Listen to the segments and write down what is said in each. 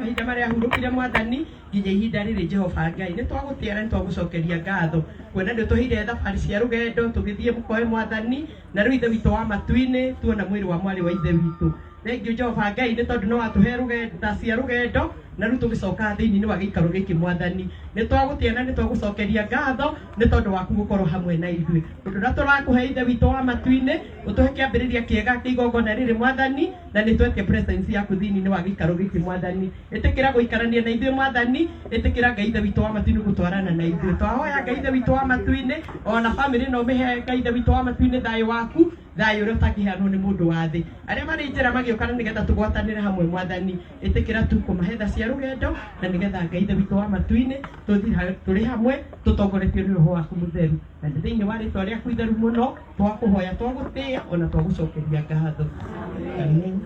Mahinda marĩa ahurũkire Mwathani nginya ihinda rĩrĩ. Jehova Ngai, nĩ twagũtĩara, nĩ twagũcokeria ngatho kuona nĩ ũtũheire thabarĩ cia rũgendo tũgĩthiĩ mũkoe Mwathani. Na rĩu, Ithe witũ wa matu-inĩ, tuona mwĩrĩ wa mwarĩ wa ithe witũ. Thengiũ, Jehova Ngai, nĩ tondũ no watũhe rũgendo cia rũgendo na rĩu tũgĩcoka thĩinĩ wa gĩikaro gĩkĩ. Mwathani, nĩ twagũtĩa na nĩ twagũcokeria ngatho nĩ tondũ waku gũkorwo hamwe na ithuĩ. Ũndũ ũrĩa tũrakũhe, Ithe witũ wa matu-inĩ, ũtũhe kĩambĩrĩria kĩega kĩa igongona rĩrĩ, Mwathani, na nĩ twetie presence yaku thĩinĩ wa gĩikaro gĩkĩ. Mwathani, ĩtĩkĩra gũikarania na ithuĩ. Mwathani, ĩtĩkĩra, Ngai Ithe witũ wa matu-inĩ, gũtwarana na ithuĩ. Twahoya, Ngai Ithe witũ wa matu-inĩ, ona bamĩrĩ no ũmĩhe, Ngai Ithe witũ wa matu-inĩ, thayũ waku, thayũ ũrĩa ũtangĩheanwo nĩ mũndũ wa thĩ. Arĩa marĩ njĩra magĩũka na nĩgetha tũgwatanĩre hamwe, Mwathani, ĩtĩkĩra tu kũmahe tha cia rũgendo, na nĩgetha, Ngai Ithe witũ wa matu-inĩ, tũthiĩ tũrĩ hamwe tũtongoretio nĩ Roho waku Mũtheru. Na nĩ thĩinĩ wa rĩtwa rĩaku itheru mũno twakũhoya, twagũtĩĩa, ona twagũcokeria ngatho. Amen.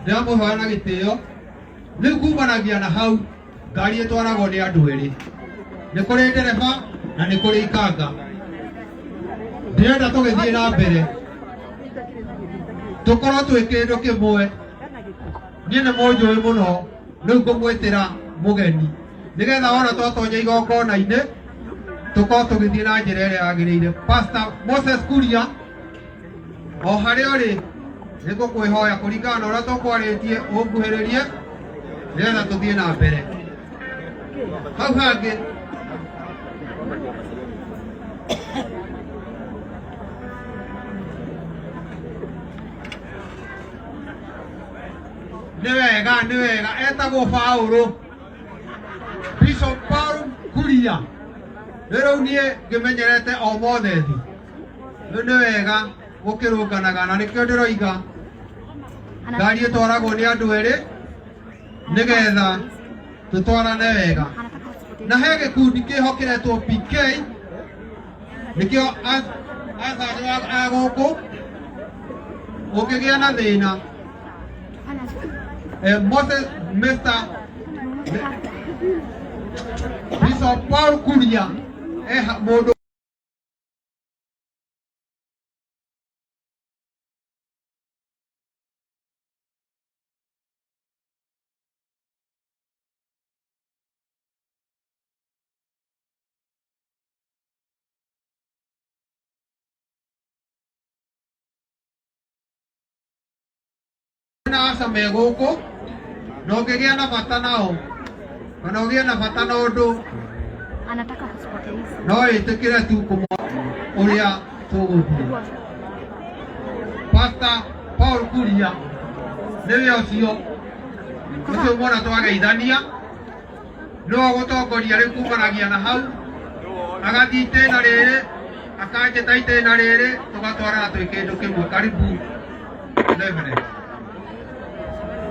Ndĩramũhoya na gĩtĩo. Rĩu kumanagia na hau, ngari ĩtwaragwo nĩ andũ erĩ, nĩ kũrĩ ndereba na nĩ kũrĩ ikanga. Ndĩrenda tũgĩthiĩ na mbere tũkorwo twĩ kĩndũ kĩmwe. Niĩ nĩ mũnjũĩ mũno, rĩu ngũmwĩtĩra mũgeni nĩgetha wona twatonya igongona-inĩ tũkorwo tũgĩthiĩ na njĩra ĩrĩa yagĩrĩire. Pastor Moses Kuria, o harĩa ũrĩ, nĩ ngũkwĩhoya kũringana na ũrĩa tũkwarĩtie ũnguhĩrĩrie nĩgetha tũthiĩ na mbere. Hau hangĩ nĩ wega, nĩ wega. Etagwo Paũlũ, Bishop Paul Kuria. Rĩu niĩ ngĩmenyerete o mothethi. Rĩu nĩ wega gũkĩrũnganaga, na nĩkĩo ndĩroiga ngari ĩtwaragwo nĩ andũ erĩ nĩgetha tũtwarane wega. Na he gĩkundi kĩho kĩretwo PK, nĩkĩo athani a gũkũ ũngĩgĩa na thĩna. Moses, Mr. Bishop Paul Kuria, mũndũ na aca me gũkũ, na ũngĩgĩa na bata nao kana ũgĩe na bata na ũndũ, Anataka hotspot ya hizi. No ĩtĩkĩre tu kũmwa ũrĩa tũgũthiĩ. Pastor Paul Kuria nĩwe ũcio ũcio mwana twageithania, nĩwe ũgũtongoria rĩu kumanagia na hau, agathiĩ itĩna rĩrĩ, akanjĩta itĩna rĩrĩ, tũgatwarana twĩ kĩndũ kĩmwe. Karibu, Reverend.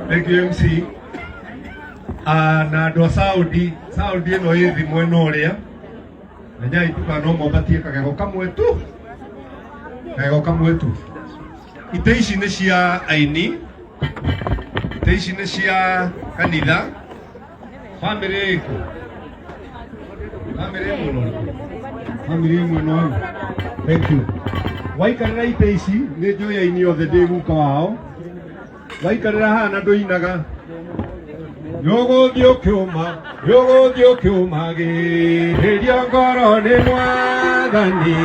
Thank you, MC. Na andũ a Saudi, Saudi ĩno ĩ thĩ mwena ũrĩa. Menyai tu kana no mwambatie kagego kamwe tu. Kagego kamwe tu. Itĩ ici nĩ cia aini. Itĩ ici nĩ cia kanitha. Famĩlĩ ĩkũ? Famĩlĩ ĩ mwena ũrĩkũ? Famĩlĩ ĩ mwena ũyũ. Thank you. Waikarĩra itĩ ici, nĩ njũĩ aini othe, ndĩ guka wao. Waikarĩra haha na ndũinaga, nĩũgũthiĩ ũkĩũma, nĩũgũthiĩ ũkĩũmagĩrĩria ngoro nĩ Mwathani.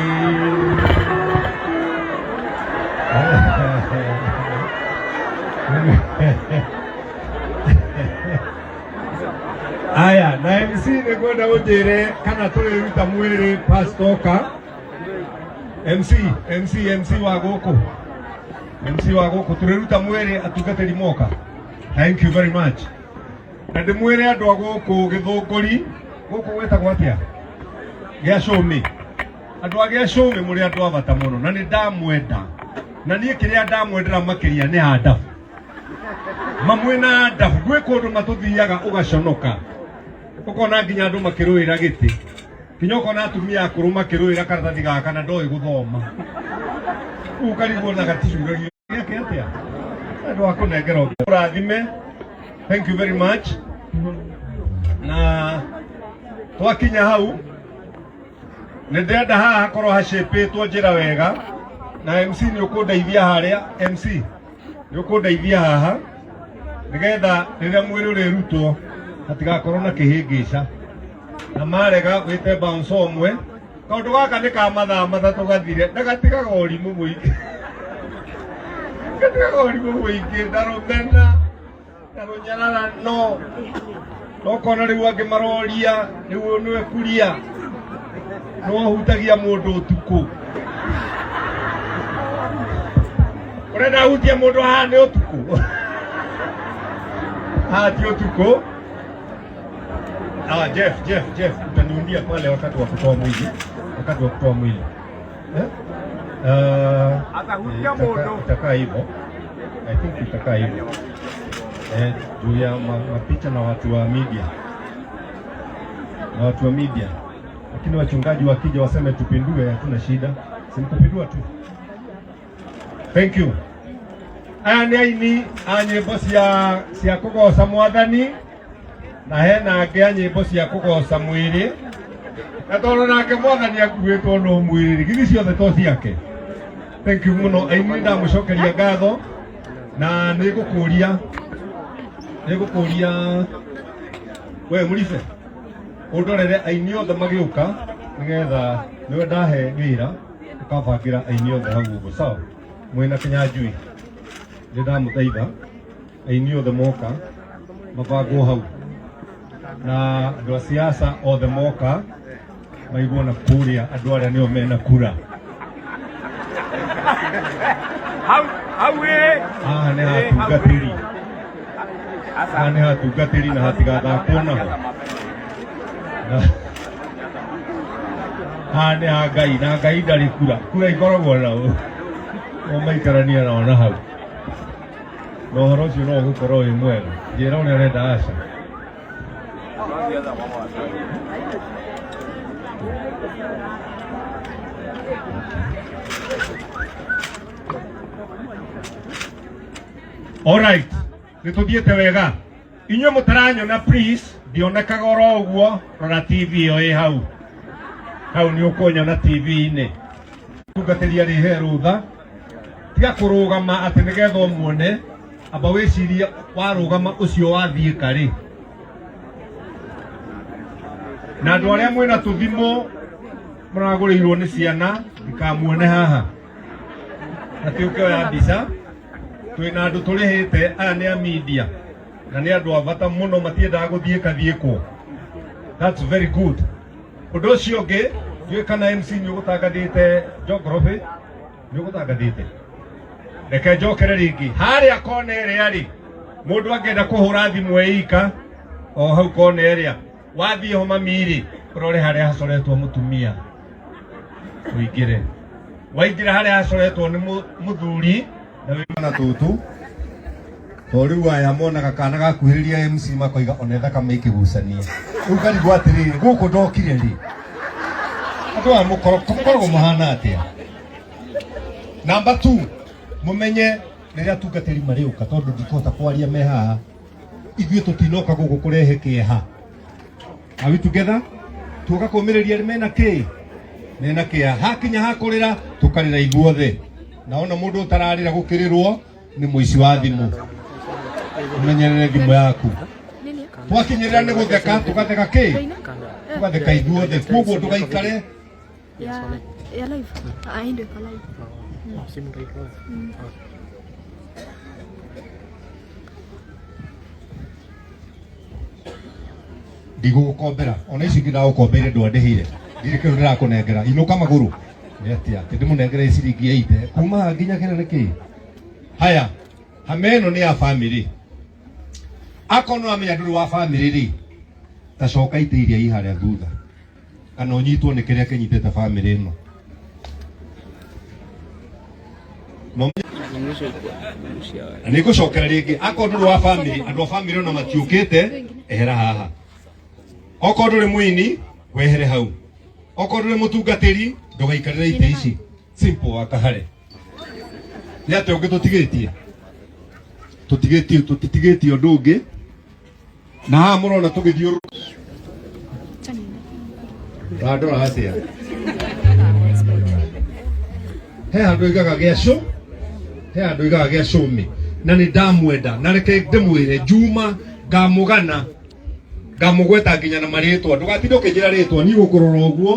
Aya, na MC nĩ ngwenda ũnjĩre kana tũrĩruta mwĩrĩ pastoka. MC, MC, MC wa gũkũ, MC wa gũkũ, tũrĩruta mwĩrĩ atungatĩri moka. Thank you very much. Na ndĩmwĩre andũ a gũkũ Gĩthũngũri, gũkũ gwĩtagwo atĩa, gĩa Cũmĩ, andũ a gĩa Cũmĩ, mũrĩ andũ a bata mũno na nĩ ndamwenda. Na niĩ kĩrĩa ndamwendera makĩria nĩ andabu mamwe na andabu. Gwĩ kũndũ matũthiaga ũgaconoka, ũkona nginya andũ makĩrũĩra gĩtĩ, nginya ũkona atumia akũrũ makĩrũĩra karatathi gaka na ndoĩ gũthoma. Rĩu ũkarigwo na gaticuragio gĩake atĩa. Andũ a kũnengera ũrathime. Thank you very much. Na twakinya hau. Nĩ ndĩrenda haha hakorwo hacĩpĩtwo njĩra wega na MC nĩ ũkũndeithia harĩa MC nĩ ũkũndeithia haha nĩgetha rĩrĩa mwĩrĩ ũrĩrutwo hatigakorwo na kĩhĩngĩca na marega wĩte bouncer ũmwe kaũndũ gaka nĩ ka mathaa matatũ gathire na gatigaga ũrimũ mũingĩ gatigaga ũrimũ mũingĩ na rũmena na rũnyarara no nokona rĩu angĩ maroria rĩu ũyũ nĩwe kuria nĩwahutagia mũndũ ũtukũ ũrenda ahutie mũndũ haha nĩ ũtukũ haha ti ũtukũ. Ah, Jeff, Jeff, Jeff, utaniundia pale wakati wa kutoa mwili, wakati wa kutoa mwili eh? Itakaa hivyo, I think itakaa hivyo juu ya mapicha na watu wa media na watu wa media, lakini wachungaji wakija waseme tupindue, hatuna shida, simkupindua tu. Thank you. Aya nĩ aini a nyĩmbo cia kũgoca mwathani na hena angĩ a nyĩmbo cia kũgoca mwĩrĩ na tondũ nake mwathani akuĩtwo no mwĩrĩ githĩ ciothe to ciake. Thank you mũno aini, nĩ ndamũcokeria ngatho na nĩ ngũkũria we mũribe ũndorere aini othe magĩũka nĩgetha nĩwe ndahe wĩra ũkabangĩra aini othe hau ũguo sawa mwĩna Kĩnyanjui nĩ ndamũthaitha aini othe moka mabangwo hau na andũ a siasa othe moka maigwo na kũrĩa andũ arĩa nĩo mena kura. Haha nĩ hatungatĩri, haha nĩ hatungatĩri na hatigathakwo naho. Haha nĩ ha Ngai na Ngai ndarĩ kura, kura ikoragwo nao o maikarania nao na hau na ũhoro ũcio no ũgũkorwo wĩ mwega. Njĩra ũrĩa ũrenda aca. Alright, nĩ tũthiĩte wega. Inyuĩ mũtaranyona please, ndionekaga oro ũguo, rora TV ĩyo ĩ hau. Hau nĩ ũkũnyona TV-inĩ. Tungatĩria rĩhe rũtha, tiga kũrũgama atĩ nĩgetha ũmuone, amba wĩcirie warũgama ũcio wathiĩ karĩ. Na andũ arĩa mwĩna tũthimũ mũragũrĩirwo nĩ ciana, ndikamuone haha. Na ti ũkĩoya mbica, twĩna andũ tũrĩhĩte, aya nĩ a media na nĩ andũ a bata mũno, matiendaga gũthiĩ kathiĩkwo. That's very good. Ũndũ ũcio ũngĩ, ndiũĩ kana MC nĩ ũgũtangathĩte geography, nĩ ũgũtangathĩte. Reke njokere rĩngĩ harĩa kona ĩrĩa rĩ, mũndũ angĩenda kũhũra thimũ ĩika o hau kona ĩrĩa wathiĩ ho mami rĩ, ũrore harĩa hacoretwo mũtumia ũingĩre, waingĩra harĩa hacoretwo nĩ mũthuri na wĩ na tũtũ to rĩu aya monaga kana gakuhĩrĩria MC makoiga one thakame ikĩgucania rĩu ngarigwo atĩrĩrĩ gũkũ ndokire rĩ andũ aya mũkoragwo mũhana atĩa. Namba 2 mũmenye rĩrĩa atungatĩri marĩũka tondũ ndikũhota kwaria me haha ithuĩ tũtinoka gũkũ kũrehe kĩeha. Are we together? Tuoka kũmĩrĩria arĩa mena kĩ mena kĩeha hakinya hakũrĩra tũkarĩra ithuothe na ona mũndũ ũtararĩra gũkĩrĩrwo nĩ mũici wa thimũ. Ũmenyerere thimũ yaku. Twakinyĩrĩra nĩ gũtheka tũgatheka kĩ tũgatheka ithuothe koguo ndũgaikare Ya live. Ah, hii ndio iko live. Simu ndio iko live. Ndigũgũkombera ona ici ingĩ ndagũkombeire ndwandĩhire ndirĩ kĩndũ ndĩrakũnengera inũka magũrũ nĩ atĩa atĩ ndĩmũnengere ciringi 80 kuma haha nginya kĩrĩa nĩ kĩĩ. Haya hama ĩno nĩ ya bamĩrĩ akorwo nĩ wamenya ndũrĩ wa bamĩrĩ rĩ ta coka itĩ iria i harĩa thutha kana ũnyitwo nĩ kĩrĩa kĩnyitĩte bamĩrĩ ĩno. Na nĩ ngũcokera rĩngĩ akorwo ndũrĩ wa bamĩrĩ andũ a bamĩrĩ ona matiũkĩte ehera haha okorwo ndũrĩ mũini wehere hau okorwo ndũrĩ mũtungatĩri ndũgaikarĩre itĩ ici simple wakahare nĩ atĩa ũngĩ tũtigĩtie tũtigĩtie tũtitigĩtie ũndũ ũngĩ na haha mũrona tũgĩthiũrũrũka. Ũrandora atĩa? He handũ igaga gĩa cũ, he handũ igaga gĩa cũmĩ. Na nĩ ndamwenda, na reke ndĩmwĩre Juma ngamũgana, ngamũgweta nginya na marĩtwa. Ndũgatinde ũkĩnjĩra rĩtwa, niĩ gũkũrora ũguo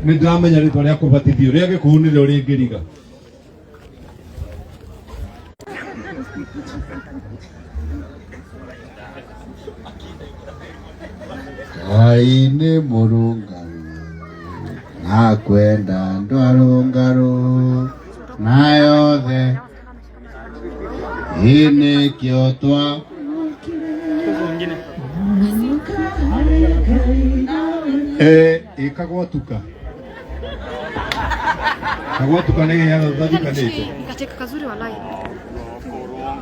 nĩ ndĩramenya rĩtwa rĩa kũbatithio rĩa gĩkũyũ nĩrĩo rĩngĩriga. Ngai nĩ mũrũngaru na kwenda andũ arũngaru na yothe ĩ nĩkĩo twa Ĩkagwatuka kagwatuka nĩ gĩatha tũtathukanĩte. Nikacheka kazuri walai.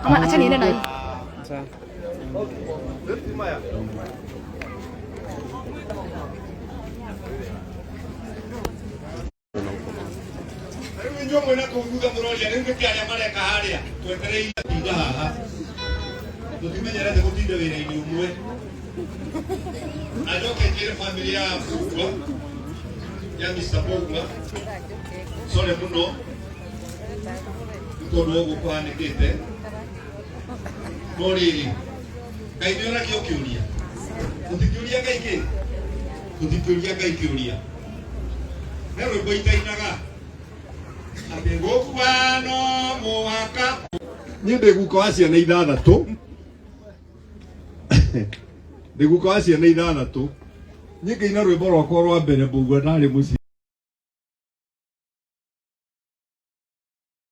Ama acha niende na hii. Rĩu inyuĩ mwĩna kũu thutha mũroria rĩu nĩkĩ arĩa mareka harĩa twetereire tinda haha tũtimenyerete gũtinda wĩra-inĩ ũmwe. Na njoke njĩre bamĩrĩ ya Mbugua ya Mr. Mbugua sorry mũno nĩ tondũ wa ũguo kũhanĩkĩte, no rĩrĩ Ngai nĩ oragio kĩũria, tũtingĩũria Ngai kĩ, tũtingĩũria Ngai kĩũria. He rwĩmbo itainaga atĩ gũkua no mũhaka. Niĩ ndĩ guka wa ciana ithathatũ, ndĩ guka wa ciana ithathatũ. Niĩ ngĩina rwĩmbo rwakwa rwa mbere Mbugua ndarĩ mũciĩ.